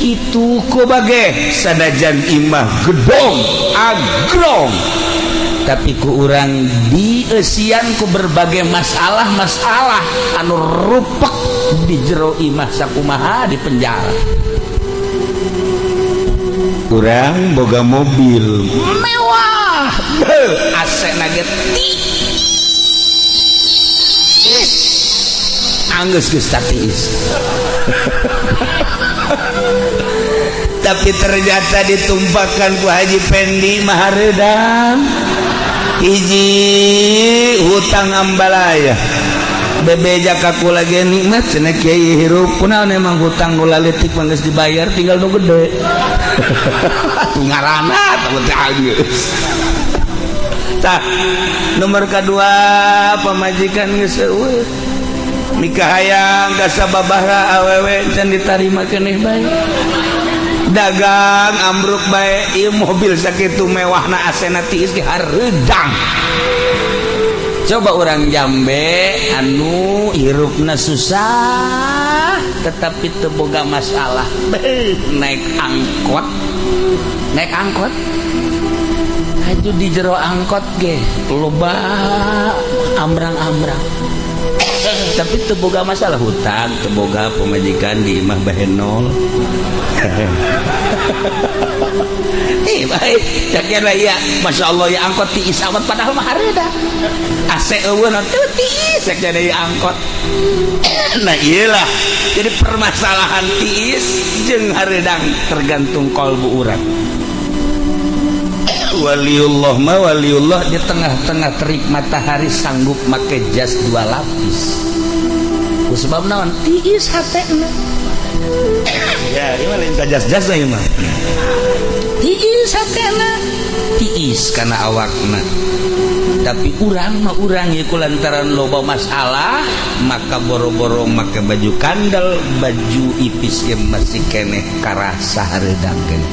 Kitu ku bage sanajan imah gedong agrong, tapi ku urang dieusian ku berbagai masalah-masalah anu rupek di jero imah, sakumaha di penjara. Urang boga mobil mewah, AC na ge tiis, anggeus geus tiis, tapi ternyata ditumpahkan ku Haji Pendi mah hareudang. Hiji, hutang ambalaya. Bebeja ka kula ge nikmat cenah, "Kiai, hirup kunaon emang hutang nu laletik mah geus dibayar, tinggal nu gede." Atuh ngaranna teh geus. Tah, nomor kedua, pamajikan geus euweuh, mikahayang ka sababaraha awewe can ditarima keneh bae, dagang ambruk bae. Ieu mobil sakitu mewahna, AC-na tiis ge hareudang. Coba orang Jambe anu hirupna susah tetapi teu boga masalah. Beuh, naik angkot, naik angkot aju di jero angkot ge loba amrang-amrang, tapi teu boga masalah hutang, teu boga, pemajikan di imah bahenol. Eh, baik cakian lah. Iya, Masya Allah ya, angkot tiis amat, padahal mah hareudang, AC euweuh teu tiis cek jadi angkot. Nah, iyalah, jadi permasalahan tiis jeung hareudang tergantung kolbu urang. Waliullah mah waliullah, di tengah-tengah terik matahari sanggup make jas dua lapis. Ku sebab naon? Tiis hatena. Ya, ieu mah lain ka jas-jas ieu mah. Tiis hatena, tiis kana awakna. Tapi urang mah urang ieu lantaran loba masalah, maka boro-boro make baju kandel, baju ipis ge masih keneh karasa hareudang keneh.